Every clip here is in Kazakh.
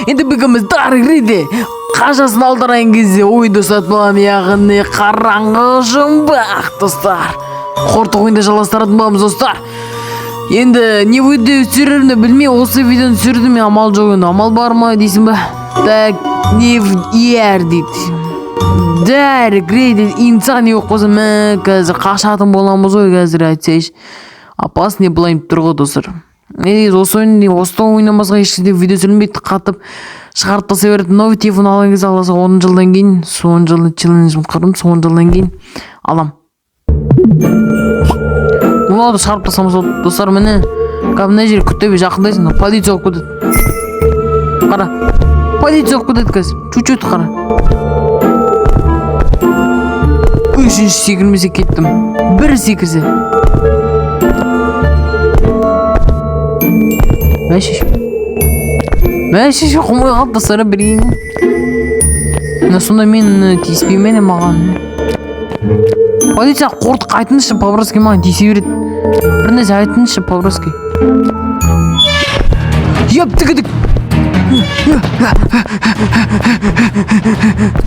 Енді бүгін біз Dark Ride қашасын аударайын кезде ойынды ұстатып аламын, яғни қараңғы жұмбақ, достар. Қортық ойынды жалғастыратын боламыз, достар. Енді не видео түсірерімді білмей, осы видеоны түсірдім, мен амал жоқ енді. Амал бар ма дейсің ба? Так, не ер дейді. Dark Ride инсан не болып қалса, мә, қазір қашатын боламыз ғой қазір, айтсайшы. Опасный былай тұр ғой, достар. Негізі осы ойын, осы ойыннан басқа ешқандай видео түсірілмейді, қатып шығарып тастай береді. Новый телефон алған кезде аласа 10 жылдан кейін, 10 жыл челленджім құрдым, 10 жылдан кейін алам. Мынауды шығарып тастамас болды, достар, міне. Қазір мына жерге күтіп жақындайсың, полиция болып кетеді. Қара, полиция болып кетеді қазір, чуть-чуть қара. Үшінші секірмесе кеттім. Бір секірсе. Мәшеш. Мәшеш қумай қалды, достар, білейін. Мына сонда мен тиіспей ме не маған? Полиция қортық айтыңызшы, по-братски маған тиісе береді. Бір нәрсе айтыңызшы, по-братски. Ептігідік.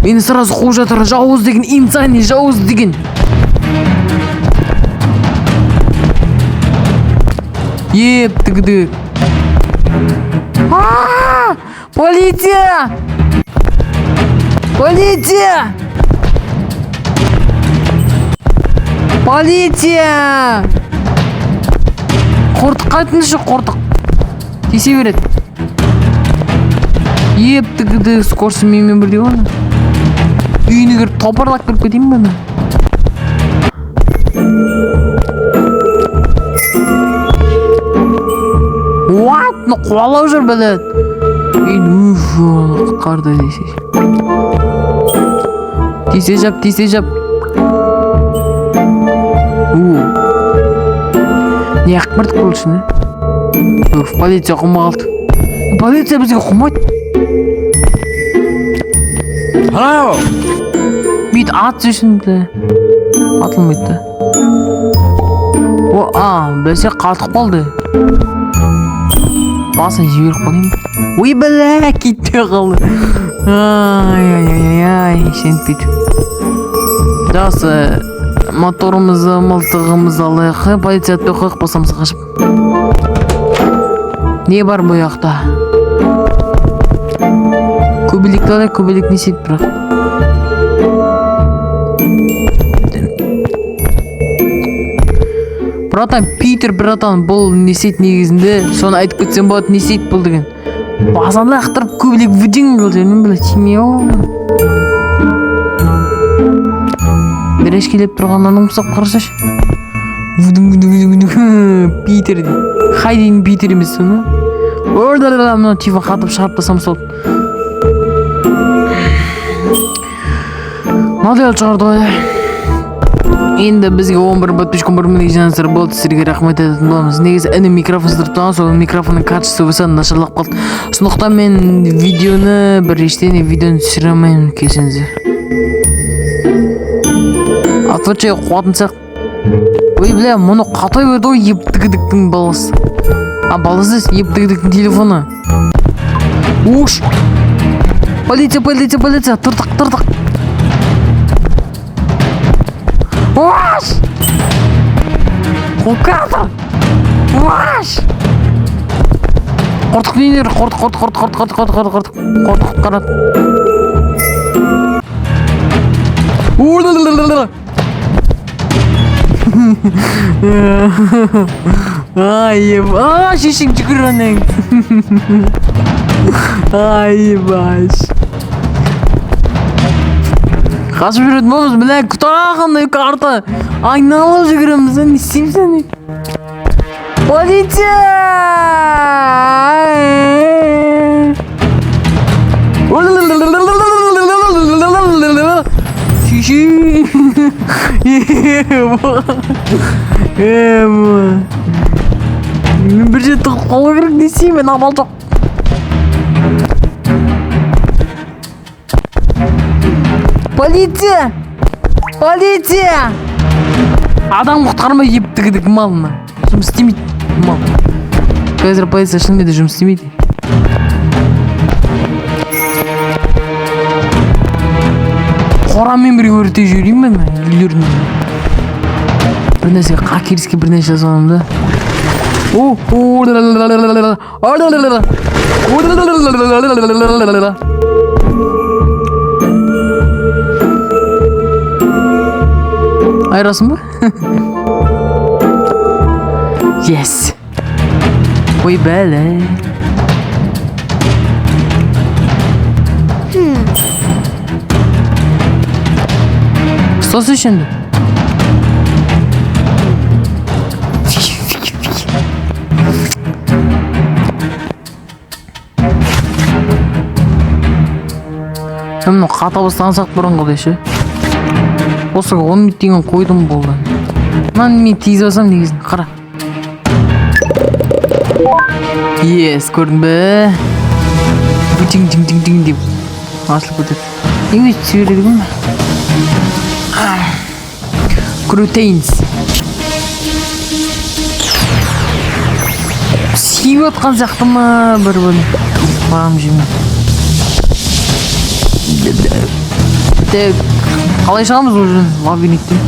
Мені сразу қуып жатыр, жауыз деген, инсани жауыз деген. Ептігідік. Полиция! Полиция! Полиция! Қортық айтыңызшы, қортық. Тисе береді. Ептігіді скорсы менімен бірдей ғой. Үйіне кіріп топырлап кіріп кетейін бе мен? What? Ну қуалап жүр, блядь. Мен уф, құтқарды десе. Тисе жап, тисе жап. У. Не ақпырдық бұл үшін, Уф, полиция қумай қалды. Полиция бізге қумайды. Hello. Бүйтіп атыс үшін де атылмайды да. О, а, бәсе қатып қалды. Басын жіберіп қалайын ба? Ой, бля, кетпей қалды. Ай, ай, ай, ай, сеніп. Жақсы, моторымызды, мылтығымызды алайық. Полиция атпай қояйық, басамыз қашып. Не бар бұл жақта? Көбелекті алайық, көбелек не істейді бірақ? Братан, Питер, братан, бұл не істейді негізінде? Соны айтып кетсем болады, не істейді бұл деген. Басын лақтырып көбелек вдың қылды, мен бля, тимей ау. Берешкелеп тұрғаннан ұмсап қарасайшы. Вдың, вдың, вдың, вдың. Питер дейді. Хайдин Питер емес соны. Орда, мына телефон қатып шығарып тастамас болды. Мынандай шығарды ғой. Енді бізге 11 подписчик 11 мың жинаңыздар болды, сіздерге рахмет айтатын боламыз. Негізі інім микрофон сындырып тастаған, сол микрофонның качествосы нашарлап қалды. Сондықтан мен видеоны бір ештеңе видеоны түсіре алмаймын, кешіріңіздер. Отвечай, қуатын сияқты. Ой, бля, мұны қатай берді ғой, ептігідіктің баласы. А, баласы емес, ептігідіктің телефоны. Уш! Полиция, полиция, полиция, тыртық, тыртық. Уаш! Қуып Уаш! Қортық нелер? Қортық, қортық, қортық, қортық, қортық, қортық, қортық, қортық құтқарады. Ай, а, шешең жүгір анаң. Ай, баш. Қашып жүретін боламыз, бля, қандай карта. Айналып жүгіреміз, не істейміз әне? Полиция! Шеше. Мен бір жерде тығылып қалу керек, не істеймін, мен амал жоқ. Полиция! Полиция! Адам құтқармай ептігідік малына. Жұмыс істемейді мал. Қазір полиция шынымен де жұмыс істемейді. Қорамен бірге өртеп жіберейін бе мына үйлерін? Бір нәрсе қакеріске бір нәрсе жазып аламын да. О, о, ла-ла-ла-ла-ла-ла-ла. А-ла-ла-ла-ла. О-ла-ла-ла-ла-ла-ла-ла-ла-ла. Айырасың ба? Yes. Ой, бәле. Ұстасы енді. Мынау қата бастаған сияқты бұрынғыдай ше. Осы 10 минут деген қойдым, болды. Мынаны мен тиізе басамын негізін, қара. Yes, көрдің бе? Тиң тиң тиң тиң деп ашылып кетеді. Неге өйтіп жібереді екен? Крутейнс. Сүйіп отқан сияқты ма бір бір. Бағым жеме. Так, қалай шығамыз уже лабиринттен?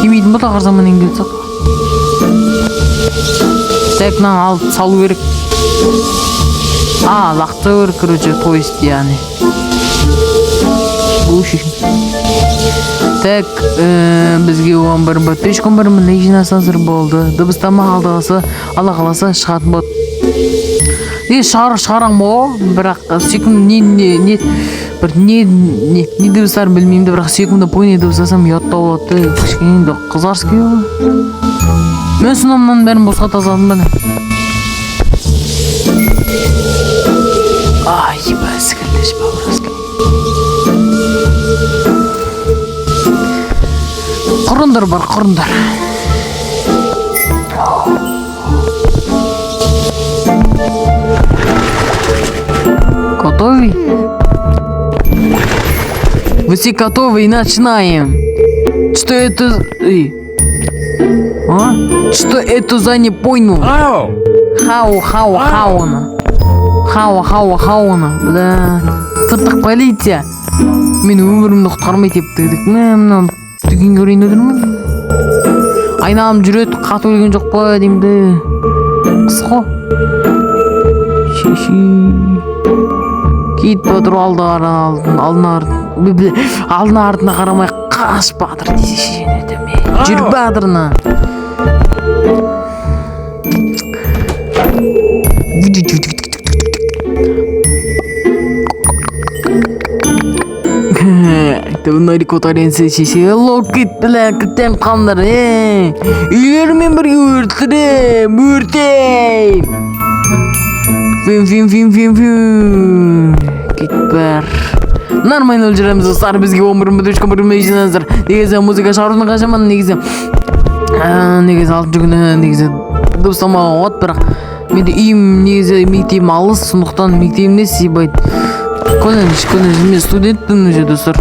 Келмейтін болды ақыр заманнан келсек. Так, мынаны алып салу керек. А, лақтыру керек, короче, то есть, яғни. Бұл шешім. Так, бізге 11 подписчик, 11 мың лайк жинасаңыздар болды. Дыбыстама алда қалса, Алла қаласа шығатын болады. Не шығарам ғой, бірақ сүйкімді не не не бір не не не дыбыстарын білмеймін де, бірақ сүйкімді пони дыбыстасам ұяттау болады да, кішкене енді қызарский ғой. Мен сонда мынаның бәрін босқа тазаладым ба не? Ай, ебать, по-братски. Құрындар бар, құрындар. Готовы? Вы все готовы и начинаем. Что это? Эй. А? Что это за не понял? Ау! Хау, хау, хауна. Хау, хау, хауна. Бля. Сырттық полиция. Мен өмірімді құтқармай тепті дедік. Мә, мына дүкенге кірейін деп отырмын. Айналым жүреді, қатып өлген жоқ па деймін де. Қыс қой. Шеши. Кит батыр алды алдына алдына артына қарамай қаш батыр десе шешені. Жүр батырына. Hello Kit бля, кіттен қалыңдар, ей. Үйлерімен бірге өртірем, өртейм. Фим, фим, фим, фим, фим. Кит бар. Нормально өлтіреміз, достар, бізге 11 мың точка бір мың жинаңыздар. Негізі музыка шығарудың қажаман, негізі. Негізі алтыншы күні негізі дыбыстамауға болады, бірақ менде үйім негізі мектебім алыс, сондықтан мектебімде сыйбайды. Колледж, колледж, мен студентпін уже, достар.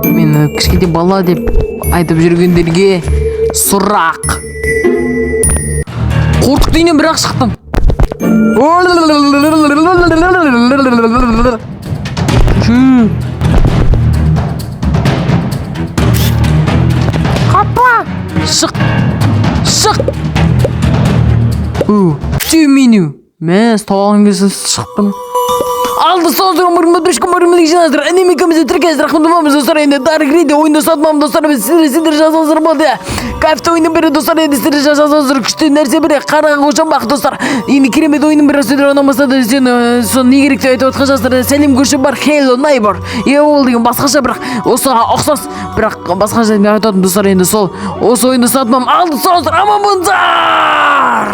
Мен кішкентай бала деп айтып жүргендерге сұрақ. Қорқыт үйінен бірақ шықтым. Шү. Қапа! Шық! Шық! У, меню. Мә, ұстап кезде шықтым. Алды соңғы өмірімді үш күн өмірімді жинастыр. Інім екеумізді тіркеңіздер. Рахмет достар, енді Dark Ready ойынды сатмам, достар, біз сіздер жазыңыздар болды. Кайфты ойынның бірі, достар, енді сіздер жазыңыздар, күшті нәрсе бірі, қараңғы жұмбақ, достар. Енді керемет ойынның бірі, сіздер ұнамаса да сен соны не керек деп айтып отқан шығарсыздар. Сәлем көрші бар, Hello Neighbor. Е, ол деген басқаша, бірақ осыға ұқсас, бірақ басқаша мен айтатын, достар, енді сол осы ойынды сатмам. Алды соңғы аман болыңыздар.